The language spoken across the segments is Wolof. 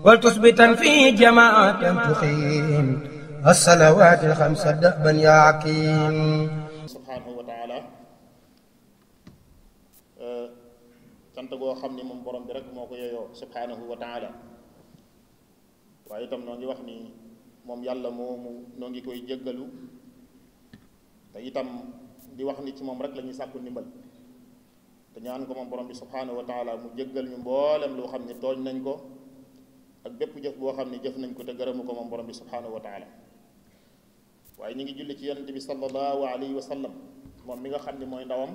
ولتثبتا فيه جماعة تقيم الصلوات الخمس دأبا يا عكيم subhanahu wa taala cant goo xam ni moom borom bi rek moo ko yeyoo subhanahu wa taala waaye itam noo ngi wax ni moom yàlla moomu noo ngi koy jéggalu te itam di wax ni ci moom rek la ñuy sàkku ndimbal te ñaan ko moom borom bi subhanahu wa taala mu jéggal ñu mboolem loo xam ni tooñ nañ ko ak bépp jëf boo xam ni jëf nañ ko te gërëmu ko moom borom bi subhanahu wa taala waaye ñu ngi julli ci yonent bi sallallahu alayhi wa sallam moom mi nga xam ni mooy ndawam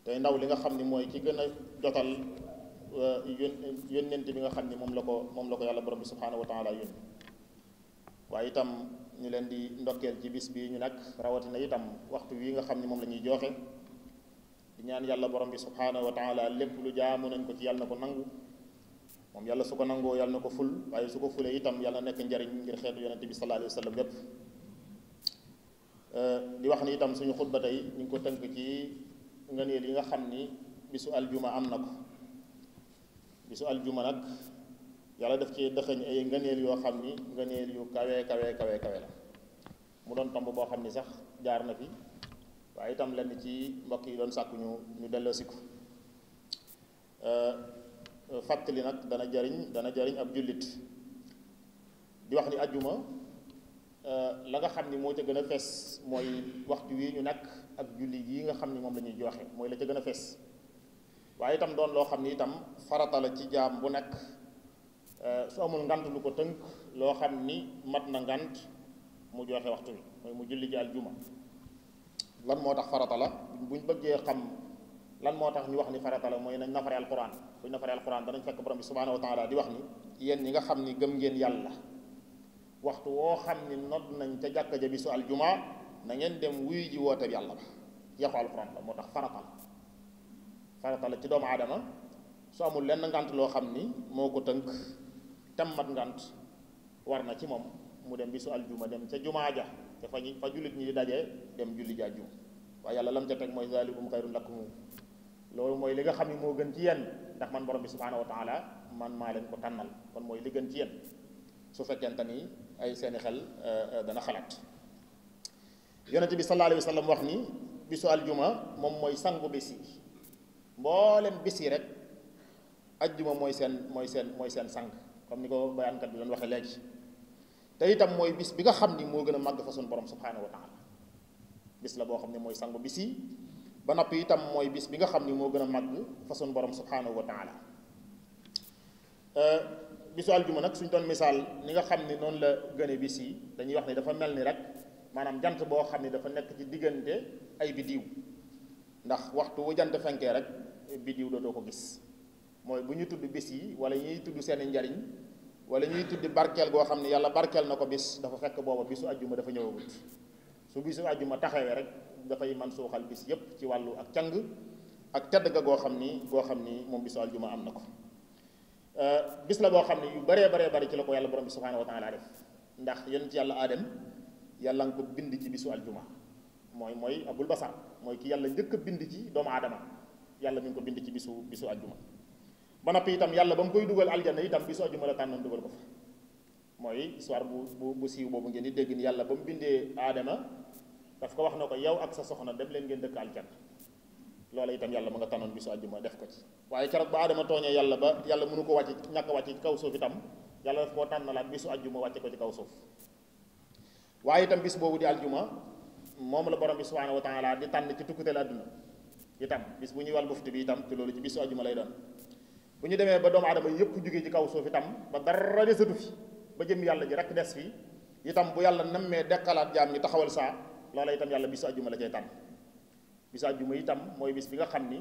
tey ndaw li nga xam ni mooy ki gën a jotal yónnent bi nga xam ni moom la ko yàlla borom bi subhanahu wa taala yónni waaye itam ñu leen di ndokkeel ci bis bii ñu nag rawatina itam waxtu wi nga xam ni moom la ñuy joxe di ñaan yàlla borom bi subhanahu wa taala lépp lu jaamu nañ ko ci yàlla na ko nangu moom yàlla su ko nangoo yàlla na ko ful waaye su ko fulee itam yàlla nekk njariñ ngir xeetu yonent bi sallallahu alayhi wa sallam yépp di wax ni itam suñu xutba tey ñu ngi ko tënk ci ngëneel yi nga xam ni bisu aljuma am na ko bisu aljuma nag yàlla def ci dëxëñ ay ngëneel yoo xam ni ngëneel yu kawe la mu doon tomb boo xam ni sax jaar na fi waaye itam lenn ci mbokk yi doon sàkku ñu delloosi ko fàttali nag dana jariñ ab jullit di wax ni ajjuma la nga xam ni moo ca gën a fees mooy waxtu wi ñu nekk ak julli yi nga xam ni moom la ñuy joxe mooy la ca gën a fees waaye itam doon loo xam ni itam farata la ci jaam bu nekk su amul ngant lu ko tënk loo xam ni mat na ngant mu joxe waxtu wi mooy mu julli ji aljuma lan moo tax farata la buñ bëggee xam lan moo tax ñu wax ni farata la mooy nañ nafare alquran buñ nafare alquran danañ fekk borom bi subhanahu wa taala di wax ni yéen ñi nga xam ni gëm ngeen yàlla waxtu woo xam ni nodd nañ ca jàkka ja bisu aljuma na ngeen dem wuy ji woote bi yàlla ba yaxu alquran la moo tax farata la ci doomu aadama su amul lenn ngant loo xam ni moo ko tënk tem mat ngant war na ci moom mu dem bisu aljuma dem ca jumaa ja te fa jullit ñi di dajee dem julli ji aljuma waaye yàlla lam ca teg mooy zalikum xayrun lakum loolu mooy li nga xam ni moo gën ci yéen ndax man borom bi subhanahu wa taala man maa leen ko tànnal kon mooy li gën ci yéen su fekkente ni ay seeni xel dana xalaat yonente bi sallallahu alayhi wa sallam wax ni bisu aljuma moom mooy sangu bis yi mboolem bis yi rek ajjuma mooy seen sang comme ni ko bayaankat bi doon waxee léegi te itam mooy bis bi nga xam ni moo gën a màgg fa sun borom subhanahu wa taala bis la boo xam ne mooy sangu bis yi ba noppi itam mooy bis bi nga xam ni moo gën a màgg fa sun borom subhanahu wa taala bisu aljuma nag suñ doon misaal ni nga xam ni noonu la gëne bis yi dañuy wax ni dafa mel ni rek maanaam jant boo xam ni dafa nekk ci diggante ay biddiw ndax waxtu wu jant fenkee rek biddiw dootoo ko gis mooy bu ñu tudd bis yi wala ñuy tudd seeni njariñ wala ñuy tudd barkeel goo xam ni yàlla barkeel na ko bis dafa fekk booba bisu aljuma dafa ñëwagut su bisu aljuma taxawee rek dafay man suuxal bis yépp ci wàllu ak càng ak tedd ga goo xam ni moom bisu aljuma am na ko bis la boo xam ne yu baree bari ci la ko yàlla borom bi subhanahu wa taala def ndax yonent yàlla aadam yàlla nga ko bind ci bisu aljuma mooy abul basar mooy ki yàlla njëkk a bind ci doomu aadama yàlla mi ngi ko bind ci bisu aljuma ba noppi itam yàlla ba mu koy dugal aljanna itam bisu aljuma la tànnoon dugal ko fa mooy histoire bu siiw boobu ngeen di dégg ni yàlla ba mu bindee aadama daf ko wax na ko yow ak sa soxna dem leen ngeen dëkk aljanna loola itam yàlla ma nga tànnoon bisu aljuma def ko ci waaye keroog ba aadama tooñee yàlla ba yàlla mënu ko wàcc ñàkk a wàcc ci kaw suuf itam yàlla daf koo tànnalaat bisu aljuma wàcce ko ci kaw suuf waaye itam bis boobu di aljuma moom la borom bi subhanahu wa taala di tànn ci tukkuteel àdduna itam bis bu ñuy wal bufti bi itam te loolu ci bisu aljuma lay doon bu ñu demee ba doomu aadama yëpp jógee ci kaw suuf itam ba dara desatu fi ba jëm yàlla ji rek des fi itam bu yàlla nammee dekkalaat jaam ñi taxawal saa loola itam yàlla bisu aljuma la cay tànn bisu aljuma itam mooy bis bi nga xam ni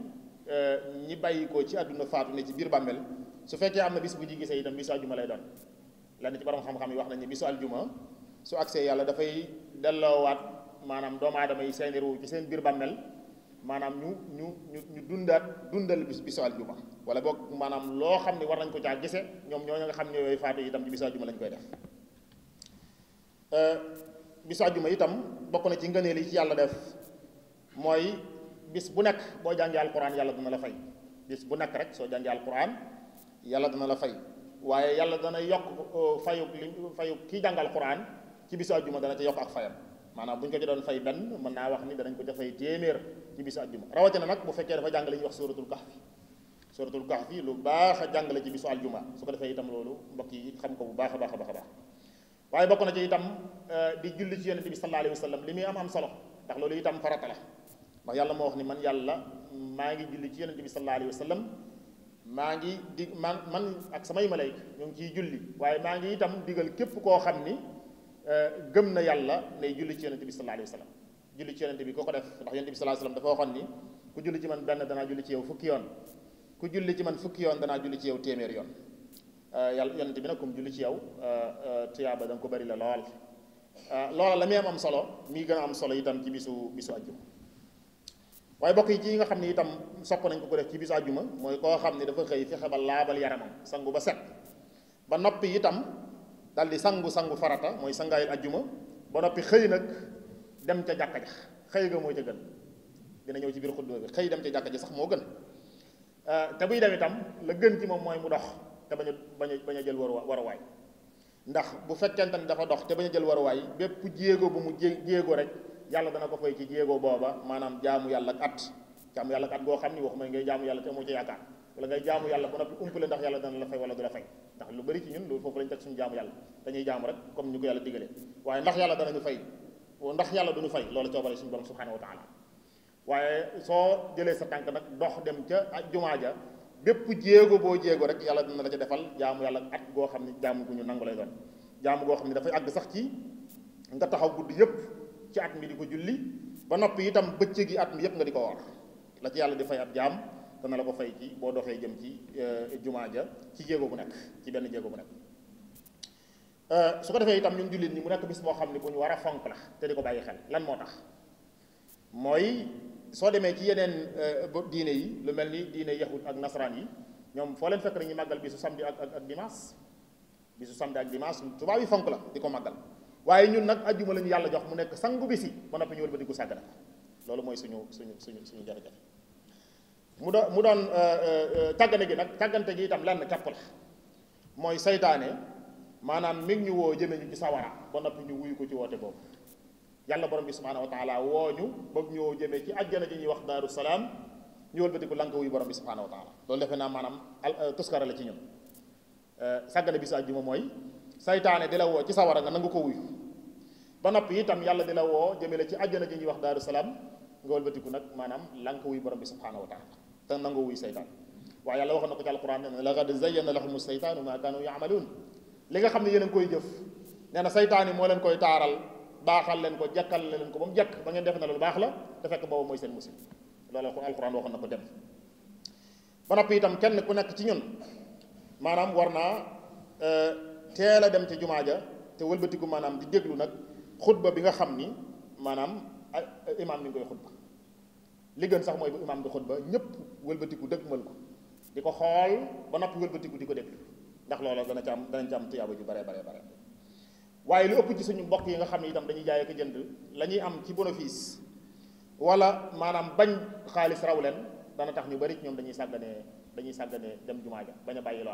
ñi bàyyi ko ci àdduna faatu ne ci biir bàmmeel su fekkee am na bis bu ñu gisee itam bisu aljuma lay doon lenn ci borom xam-xam yi wax nañ ni bisu aljuma su agsee yàlla dafay delloowaat maanaam doomu aadama yi seen ruu ci seen biir bàmmeel maanaam ñu dundal bisu aljuma wala boog maanaam loo xam ni war nañ ko caa gise ñoom ñooñu nga xam ne yooyu faatu itam ci bisu aljuma lañ koy def bisu aljuma itam bokk na ci ngëneel yi ci yàlla def mooy bis bu nekk boo jàngee alquran yàlla dina la fay bis bu nekk rek soo jàngee alquran yàlla dina la fay waaye yàlla dana yokk fayu kii jàngal Qur'an ci bisu àjjuma dana ca yokk ak fayam maanaam bu ñu ko ci doon fay benn mën naa wax ni danañ ko ca fay téeméer ci bisu àjjuma rawatina nag bu fekkee dafa jàngale ñuy wax suratul kahfi lu baax a jàngale ci bisu àjjuma su ko defee itam loolu mbokk yi xam ko bu baax a baax a baax a baax waaye bokk na ci itam di julli ci yonente bi sallallahu alayhi wa sallam li muy am solo ndax loolu itam farata la ndax yàlla moo wax ni man yàlla maa ngi julli ci yonente bi sallallahu alayhi wa sallam maa ngi di man ak samay malayka ñoo ngi ciy julli waaye maa ngi itam digal képp koo xam ni gëm na yàlla nay julli ci yonente bi sallallahu alayhi wa sallam julli ci yonente bi koo ko def ndax yonente bi sallallahu alayhi wa sallam dafa waxoon ni ku julli ci man benn danaa julli ci yow fukki yoon ku julli ci man fukki yoon danaa julli ci yow téeméer yoon yàlla yonente bi nag comme julli ci yow tuyaaba da nga ko bari la lool loola la muy am solo mi gën a am solo itam ci bisu àjjuma waaye bokk yi ci nga xam ne itam sopp nañ ko def ci bisu àjjuma mooy koo xam ne dafa xëy fexe ba laabal yaramam sangu ba set ba noppi itam dal di sangu farata mooy sangaayil àjjuma ba noppi xëy nag dem ca jàkka ja xëy ga moo ca gën dina ñëw ci biir xutba bi xëy dem ca jàkka ja sax moo gën te buy dem itam la gën ci moom mooy mu dox te bañ a jël waruwaay ndax bu fekkente ni dafa dox te bañ a jël waruwaay bépp jéego bu mu jéego rek yàlla dana ko fay ci jéego booba maanaam jaamu yàlla ak at goo xam ni waxuma ngay jaamu yàlla te moo ci yaakaar wala ngay jaamu yàlla ba noppi umpale ndax yàlla dana la fay wala du la fay ndax lu bari ci ñun loolu foofu lañ teg suñu jaamu yàlla dañuy jaamu rek comme ñu ko yàlla digalee waaye ndax yàlla danañu fay ndax yàlla duñu fay loolu coobare suñu borom subhanahu wa taala waaye soo jëlee sa tànk nag dox dem ca jumaa ja bépp jéego boo jéego rek yàlla dina la ca defal jaamu yàlla at goo xam ne jaamu gu ñu nangu lay doon jaamu goo xam ne dafay àgg sax ci nga taxaw guddi yëpp ci at mi di ko julli ba noppi itam bëccëgi at mi yëpp nga di ko woor la ci yàlla di fay ab jaam dana la ko fay ci boo doxee jëm ci jumaa ja ci jéego bu nekk ci benn jéego bu nekk su ko defee itam ñun jullit ñi mu nekk bis boo xam ne bu ñu war a fonk la te di ko bàyyi xel lan moo tax mooy soo demee ci yeneen diine yi lu mel ni diine yahud ak nasaraan yi ñoom foo leen fekk dañuy màggal bisu samedi ak dimanche bisu samedi ak dimanche tubaab yi fonk la di ko màggal waaye ñun nag ajjuma la ñu yàlla jox mu nekk sangu bisi ba noppi ñu wëlbati ko sàggana loolu mooy suñu jafe-jafe mu doon càggane gi nag càggante gi itam lenn képp la mooy saytaane maanaam mi ngi ñu woo jëme ñu ci sawara ba noppi ñu wuyu ko ci woote boobu yàlla borom bi subhanahu wa taala woo ñu bëgg ñoo jëmee ci àjjana ji ñuy wax daaru salaam ñu wëlbati ko lank wuyu borom bi subhanahu wa taala loolu defe naa maanaam tuskara la ci ñun sàggane bisu àjjuma mooy saytaane di la woo ci sawara nga nangu ko wuyu ba noppi itam yàlla di la woo jëme la ci àjjana ji ñuy wax daaru salaam nga wëlbatiku nag maanaam lank wuyu borom bi subhanahu wa taala te nangu wuyu saytaan waaye yàlla waxoon na ko ci alquran ne laqad zayyana lahum saytaanu ma kaanu yaamaluun li nga xam ne yéen a ngi koy jëf nee na saytaan yi moo leen koy taaral baaxal leen ko jekkal leen ko ba mu jekk ba ngeen defe na lu baax la te fekk boobu mooy seen musib loolu alquran waxoon na ko dem ba noppi itam kenn ku nekk ci ñun maanaam war naa teel a dem ci jumaa ja te wëlbatiku maanaam di déglu nag xutba bi nga xam ni maanaam imaam mi ngi koy xutba li gën sax mooy bu imaam di xutba ñëpp wëlbatiku dëgmal ko di ko xool ba noppi wëlbatiku di ko déglu ndax loolu danañ ci am tuyaaba ju bare waaye lu ëpp ci suñu mbokk yi nga xam ne itam dañuy jaay ak jënd la ñuy am ci bénéfice wala maanaam bañ xaalis raw leen dana tax ñu bari ñoom dañuy sàgganee dem jumaa ja bañ a bàyyi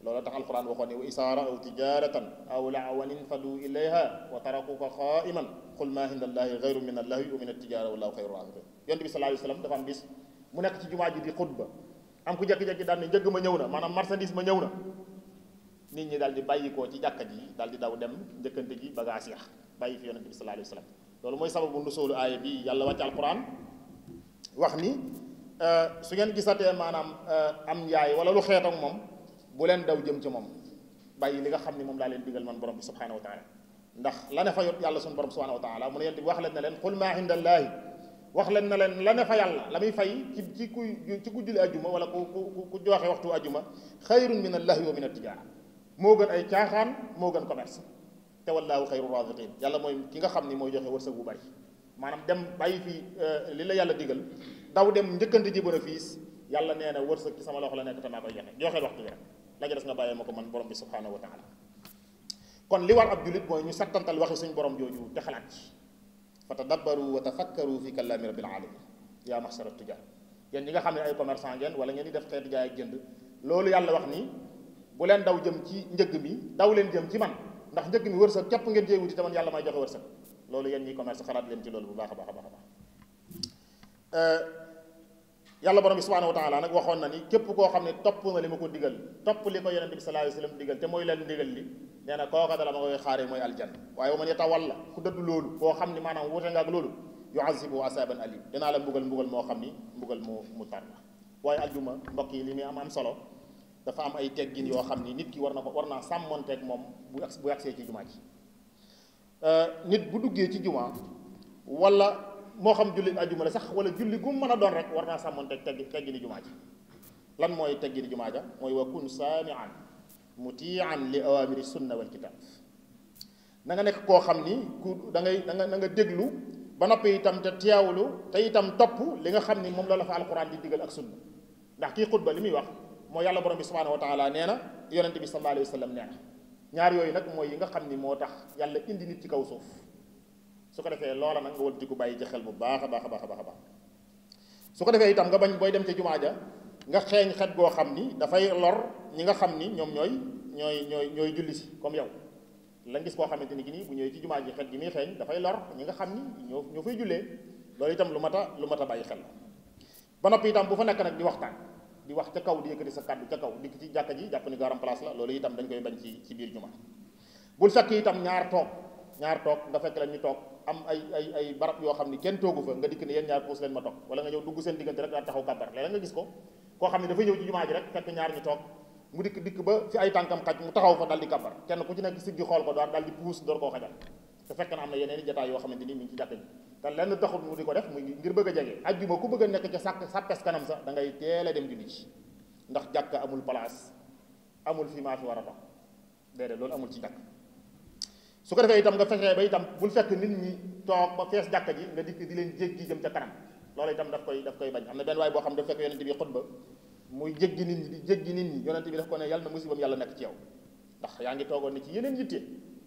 loola tax alquran waxoon ne wa isaa ra'aw tijaratan aw la'wan infadu ilayha wa tarakuka qa'iman qul ma inda allahi ghayru min allahi wa min at-tijara wallahu khayru raziqin yonent bi sallallahu alayhi wasallam dafa am bis mu nekk ci jumaa ji di xutba am ku jekki-jekki daal ne njëgg ma ñëw na maanaam marchandise ma ñëw na nit ñi daal di bàyyi ko ci jàkka ji daal di daw dem njëkkante ji bagage ya bàyyi fi yonent bi sallallahu alayhi wasallam loolu mooy sababu nusoolu aaya bi yàlla wàcc alquran wax ni su ngeen gisatee maanaam am njaay wala lu xeet ak moom bu leen daw jëm ci moom bàyyi li nga xam ni moom laa leen digal man borom bi subhanahu wa taala ndax la ne fa yàlla suñu borom subhanahu wa taala mu ne yonent bi wax leen ne leen qul maa indallaahi wax leen na leen la ne fa yàlla la muy fay ci ku julli ajjuma wala ku joxe waxtu ajjuma xayrun min allahi wa min attijaara moo gën ay caaxaan moo gën commerce te wallaahu xayru raziqin yàlla mooy ki nga xam ni mooy joxe wërsëg bu bari maanaam dem bàyyi fii li la yàlla digal daw dem njëkkante ji bénéfice yàlla nee na wërsëg ci sama loxo la nekk te maa koy joxe waxtu bi rek la ca des nga bàyyee ma ko man borom bi subhanahu wa taala kon li war ab jullit mooy ñu sattantal waxi suñ borom jooju te xalaat ci fa tadabbaru wa tafakkaru fi kalaami rabbil alamin yaa mahsara tujar yéen ñi nga xam ne ay commerçant ngeen wala ngeen di def xeetu jaay ak jënd loolu yàlla wax ni bu leen daw jëm ci njëgg mi daw leen jëm ci man ndax njëgg mi wërsëg képp ngeen cee wuti te man yàlla may joxe wërsëg loolu yéen ñi commerce xalaat leen ci loolu bu baax a baax a baax a baax yàlla borom bi subhanahu wa taala nag waxoon na ni képp koo xam ne topp nga li ma ko digal topp li ko yonente bi sallallahu alayhi wasallam digal te mooy leen digal li nee na kooka dala ma koy xaaree mooy aljanna waaye wa man yatawalla ku dëddu loolu koo xam ni maanaam wute nga ak loolu yu'azibu asaban alim dinaa la mbugal moo xam ni mbugal mu tar la waaye aljuma mbokk yi li muy am solo dafa am ay teggin yoo xam ni nit ki war naa sàmmonteeg moom bu agsee ci jumaa ji nit bu duggee ci jumaa wala moo xam julli ajuma la sax wala julli gu mën a doon rek war naa sàmmonteeg teggini jumaa ji lan mooy teggini jumaa ja mooy wa kun saamian mutian li awamiri sunna wal kitab na nga nekk koo xam ni ku da nga déglu ba noppi itam te teewlu te itam topp li nga xam ni moom la fa alquran di digal ak sunna ndax kii xutba li muy wax mooy yàlla borom bi subhanahu wa taala nee na yonente bi sallallahu alayhi wa sallam nee na ñaar yooyu nag mooy yi nga xam ni moo tax yàlla indi nit ci kaw suuf su ko defee loola nag nga wëlbatiku bàyyi ci xel bu baax a baax a baax a baax a baax su ko defee itam nga bañ booy dem ca jumaa ja nga xeeñ xet goo xam ni dafay lor ñi nga xam ni ñoom ñooy julli si comme yow la gis koo xamante ni ki nii bu ñëwee ci jumaa ji xet gi muy xeeñ dafay lor ñi nga xam ni ñoo fay jullee loolu itam lu mat a bàyyi xel la ba noppi itam bu fa nekk nag di waxtaan di wax ca kaw di yëkkati sa kàddu ca kaw dikk ci jàkka ji jàpp ni garam place la loolu itam dañ koy bañ ci biir jumaa bul fekk itam ñaar toog nga fekk leen ñu toog am ay barab yoo xam ni kenn toogu fa nga dikk ne yéen ñaar puus leen ma toog wala nga ñëw dugg seen diggante rek daal taxaw kàbbar léeg-léeg nga gis ko koo xam ne dafay ñëw ci jumaa ji rek fekk ñaar ñu toog mu dikk ba fi ay tànkam xaj mu taxaw fa dal di kàbbar kenn ku ci nekk siggi xool ko daal di puus door koo xajal te fekk na am na yeneen i jotaay yoo xamante ni mi ngi ci jàkka ji te lenn taxul mu di ko def mu ngir bëgg a jege ajjuma ku bëgg a nekk ca sàppes kanam sax da ngay teel a dem julli ci ndax jàkka amul place amul fi maa fi war a toog déedéet loolu amul ci jàkk su ko defee itam nga fexee ba itam bul fekk nit ñi toog ba fees jàkka ji nga dikk di leen jéggi jëm ca kanam loolu itam daf koy bañ am na benn waay boo xam ne daf fekk yonente bi xutba muy jéggi nit ñi di jéggi nit ñi yonente bi daf ko ne yàlla na musibam yàlla nekk ci yow ndax yaa ngi toogoon ni ci yeneen yitte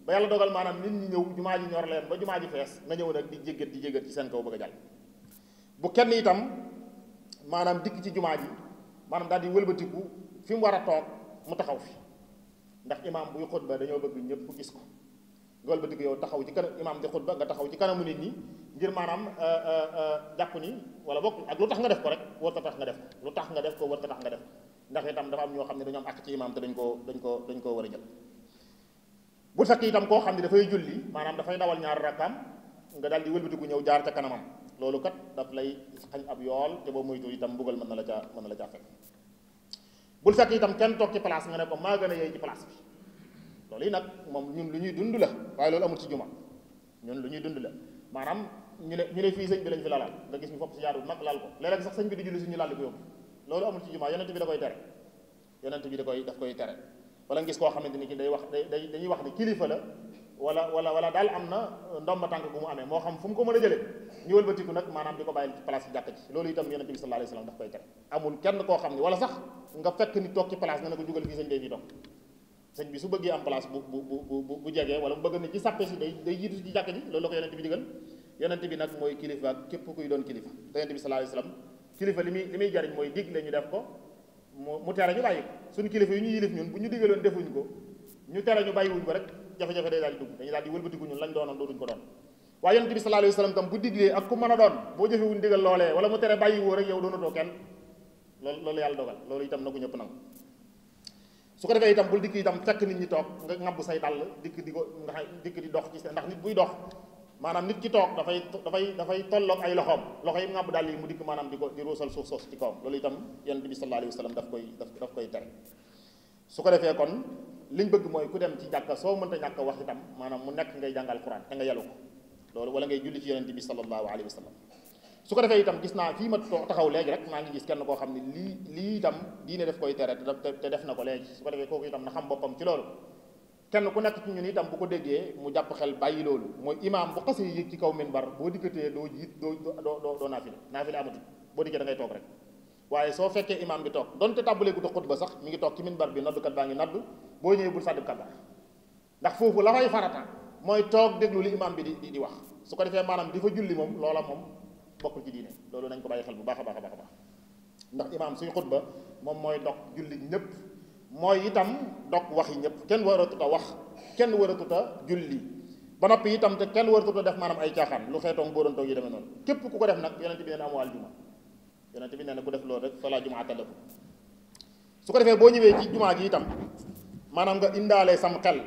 ba yàlla dogal maanaam nit ñi ñëw jumaa ji ñor leen ba jumaa ji fees nga ñëw nag di jéggat ci seen kaw bëgg a jàll bu kenn itam maanaam dikk ci jumaa ji maanaam daal di wëlbatiku fi mu war a toog mu taxaw fi ndax imaam buy xutba dañoo bëgg ñëpp gis ko nga wëlbatiku yow taxaw ci kanam imaam di xutba nga taxaw ci kanamu nit ñi ngir maanaam jàpp ni wala bokk ak lu tax nga def ko rek warta tax nga def ko lu tax nga def ko warta tax nga def ko ndax itam dafa am ñoo xam ne dañoo am ak ci imaam te dañ koo war a jël bu fekk itam koo xam ne dafay julli maanaam dafay dawal ñaar rakkaam nga daal di wëlbatiku ñëw jaar ca kanamam loolu kat daf lay xañ ab yool te boo moytu itam mbugal mën na la caa fekk bul fekk itam kenn toog ci place nga ne ko maa gën a yey ci place bi loolu yi nag moom ñun lu ñuy dund la waaye loolu amul ci juma ñun lu ñuy dund la maanaam ñu ne fii sëñ bi lañ fi lalal nga gis ñu fopp si yaadu mag lal ko léeg-léeg sax sëñ bi di julli suñu lal di ko yóbbu loolu amul ci juma yonent bi da koy tere yonent bi daf koy tere wala nga gis koo xamante ni ki dañuy wax ni kilifa la wala daal am na ndomba tànk bu mu amee moo xam fu mu ko mën a jëlee ñu wëlbatiku nag maanaam di ko bàyyi ci place bi jàkk ci loolu itam yonent bi sallallahu alayhi wasallam daf koy tere amul kenn koo xam ni wala sax nga fekk ni toog ci place nga ne ko jugal fii sëñ day fii toog sëñ bi su bëggee am place bu jegee wala mu bëgg ni ci sàppe si day jiitu ci jàkk ji loolu la ko yonent bi digal yonent bi nag mooy kilifa ak képp kuy doon kilifa te yonent bi sallallahu alayhi wasallam kilifa li muy jariñ mooy digle ñu def ko mu tere ñu bàyyi ko suñu kilifa yi ñu yilif ñun bu ñu digaloon defuñ ko ñu tere ñu bàyyiwuñ ko rek jafe-jafe day daal di dugg dañu daal di wëlbatiku ñun lañ doonoon dootuñ ko doon waaye yonent bi sallallahu alayhi wasallam tam bu diglee ak ku mën a doon boo jëfewuñ digal loolee wala mu tere bàyyiwoo rek yow doonatoo kenn loolu yàlla dogal loolu itam na ko ñëpp nangu su ko defee itam bul dikk itam fekk nit ñi toog nga ŋabbu say dàll dikk di dox ci ndax nit buy dox maanaam nit ki toog dafay tolloog ay loxoom loxo yi ŋàbb dàll yi mu dikk maanaam di ruusal suuf soos ci kawam loolu itam yonent bi sallallahu alayhi wasallam daf koy tere su ko defee kon liñ bëgg mooy ku dem ci jàkka soo mënta ñàkk wax itam maanaam mu nekk ngay jàngal Quran te nga yelu ko loolu wala ngay julli ci yonent bi sallallahu alayhi wasallam su ko defee itam gis naa fii ma taxaw léegi rek maa ngi gis kenn koo xam ne lii itam diine daf koy tere te def na ko léegi su ko defee kooku itam na xam boppam ci loolu kenn ku nekk ci ñun itam bu ko déggee mu jàpp xel bàyyi loolu mooy imaam bu xasee yëg ci kaw minbar boo dikkatee doo jiit doo naafile amatu boo dikkee da ngay toog rek waaye soo fekkee imaam bi toog donte tàmbalee gudd xutba sax mi ngi toog ci minbar bi noddukat baa ngi naddu boo ñëwee bul sàddu kabar ndax foofu la fay farata mooy toog déglu li imaam bi di wax su ko defee maanaam di fa julli moom loola moom bokkul ci diine loolu nañ ko bàyyi xel bu baax a baax a baax ndax imaam suy xutba moom mooy dox julli ñëpp mooy itam dog wax yi ñëpp kenn waratut a wax kenn waratut a julli ba noppi itam te kenn waratut a def maanaam ay caaxaan lu xeetoon bóorantoog yi demee noonu képp ku ko def nag yonent bi nee na amoo aljuma yonent bi nee na ku def loolu rek falaa jumaata lahu su ko defee boo ñëwee ci jumaa ji itam maanaam nga indaale sam xel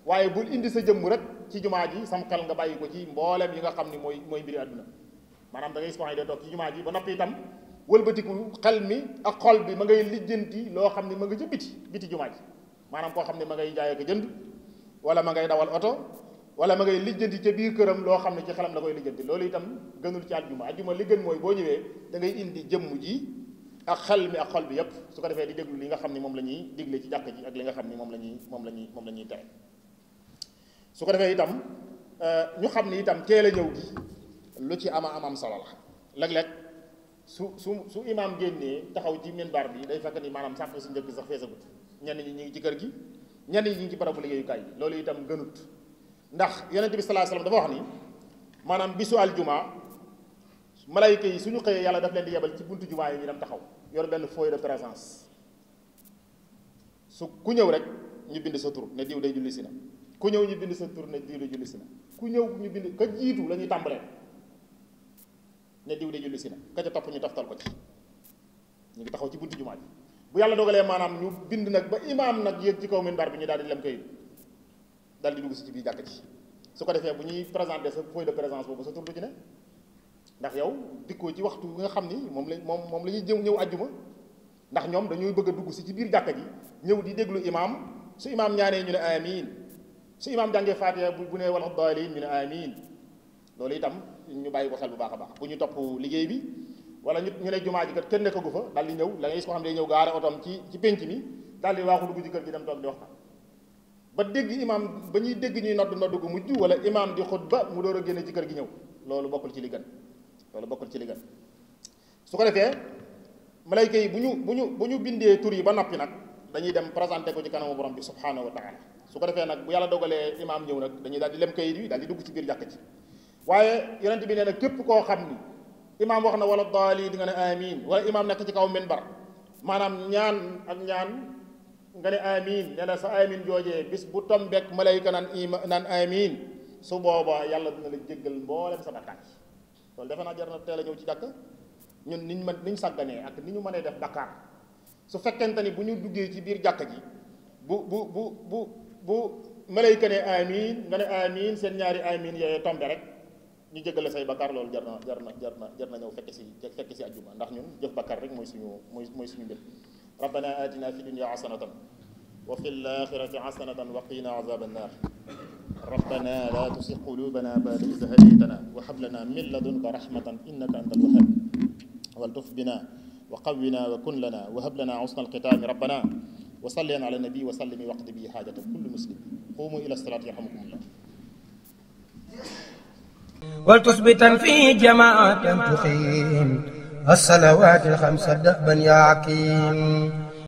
waaye bul indi sa jëmm rek ci jumaa ji sam xel nga bàyyi ko ci mboolem yi nga xam ni mooy mbiri àdduna maanaam da ngay gis ko xam ne day toog ci jumaa ji ba noppi itam wëlbatiku xel mi ak xol bi ma ngay lijjanti loo xam ne ma nga ca biti jumaa ji maanaam koo xam ne ma ngay jaay ak jënd wala ma ngay dawal oto wala ma ngay lijjanti ca biir këram loo xam ne ci xelam la koy lijjanti loolu itam gënul ci àjjuma li gën mooy boo ñëwee da ngay indi jëmm ji ak xel mi ak xol bi yépp su ko defee di déglu li nga xam ne moom la ñuy digle ci jàkk ji ak li nga xam ne moom la ñuy tere su ko defee itam ñu xam ni itam teel a ñëw gi lu ci am solo la léeg-léeg su imaam génnee taxaw ci minbar bi day fekk ni maanaam sàpp su njëkk sax feesagut ñenn ñi ñu ngi ci kër gi ñenn ñi ñu ngi ci barabu liggéeyukaay bi loolu itam gënut ndax yonent bi sallallahu alayhi wasallam dafa wax ni maanaam bisu aljuma malayka yi suñu xëyee yàlla daf leen di yebal ci buntu jumaa yi ñu dem taxaw yor benn feuille de présence su ku ñëw rek ñu bind sa tur ne diw day julli si na ku ñëw ñu bind sa tur ne diw day julli si na ku ñëw ñu bind ka jiitu la ñuy tàmbalee ne diw day julli si na ka ca topp ñu taftal ko ci ñu ngi taxaw ci buntu jumaa ji bu yàlla dogalee maanaam ñu bind nag ba imaam nag yéeg ci kaw minbar bi ñu daal di lem kayit daal di dugg si ci biir jàkk ci su ko defee bu ñuy présenté sa feuille de présence boobu sa tur du ci ne ndax yow dikkoo ci waxtu bi nga xam ni moom la ñuy ñëw àjjuma ndax ñoom dañuy bëgg a dugg si ci biir jàkka ji ñëw di déglu imaam su imaam ñaanee ñu ne amiin su imaam jàngee faatiha bu ne wala daalin ñu ne amiin loolu itam ñu bàyyi ko xel bu baax a baax bu ñu topp liggéey bi wala ñu ne jumaa ji kat kenn nekkagu fa daal di ñëw la ngay gis ko xam ne day ñëw gaare otom ci pénc mi daal di waaxu dugg ci kër gi dem toog di waxtaan ba dégg imaam ba ñuy dégg ñuy nodd gu mujj wala imaam di xutba mu door a génne ci kër gi ñëw loolu bokkul ci li gën su ko defee malayka yi bu ñu bindee tur yi ba noppi nag dañuy dem présenté ko ci kanamu borom bi subhanahu wa taala su ko defee nag bu yàlla dogalee imaam ñëw nag dañuy daal di lem kayit yi daal di dugg ci biir jàkk ci waaye yonent bi nee na képp koo xam ni imaam wax na wala daali di nga ne amiin wala imaam nekk ci kaw minbar maanaam ñaan nga ne amiin nee na sa amiin joojee bis bu tombeek malayka naan amiin su boobaa yàlla dina la jéggal mboolem sa bakkaar loolu defe naa jar na teel a ñëw ci jàkk ñun niñ sàgganee ak ni ñu mënee def bakkaar su fekkente ni bu ñu duggee ci biir jàkk ji bu malayka ne amiin nga ne amiin seen ñaari amiin yooyu tombe rek ñu jéggal say bakkaar loolu jar na ñëw fekk si àjjuma ndax ñun jëf bakkaar rek mooy suñu mbir rabbana atina fi dunya hasanatan wa fil akhirati hasanatan wa qina azaban nar rabbana la tuzigh qulubana ba'da idh hadaytana wa hab lana min ladunka rahmatan innaka antal wahhab waltuf bina wa qawwina wa kun lana wa hab lana husnal khitami rabbana wa salli ala nabi wa sallim waqdi bi hajata kulli muslim qumu ila salati yarhamukumullah ولتثبتا في جماعة تقيم الصلوات الخمس دأبا يا عكيم